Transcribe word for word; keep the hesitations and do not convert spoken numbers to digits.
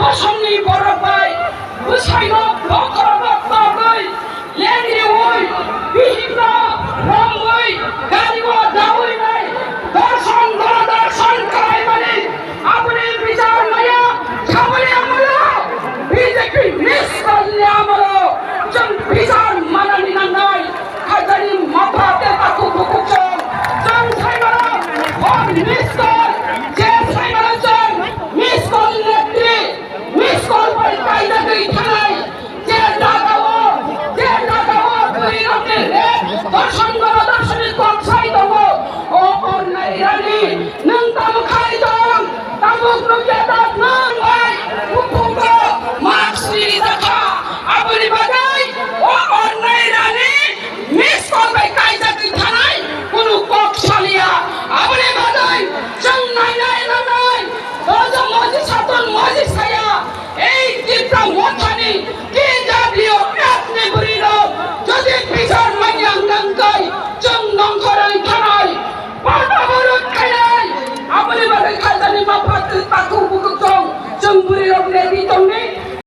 Asomni borok bai bwsaino bokhorogo togwi lengriwi bihikno romwi gario dawi nai dorson gono dorson khlaimani aboni bichar maya saboni amolo B J P miss call ni amolo chwng bichar manani nangnai. Khaijani mapha tei takhuk bukhuk chwng, chwng saimano hor miss call, je saimano chwng miss call ni nektri, miss call bai kaijagwi thanai, je jagao, je jagao bwrwirokni rape, dorson gono dorson ni kok sai tongo, o Ornai Rani, nwng tamo khai tong, tabuk nukya tak nwng bai, bukhukgo mask rijak kha, aboni bagwi o Ornai Rani, miss call bai kaijagwi thanai kunu kok saliya. Aboni bagwi chwng nainai nangnai, bojo moji satung moji saya, ei Tipra Mothani T W F ni bwrwirok jodi bichar manya hwnkhe chwng nongkhorwi thanai. Pata borok khainai, aboni bagwi khaijani mapha tei takhuk bukhuk chwng, chwng bwrwirok ready tongdi.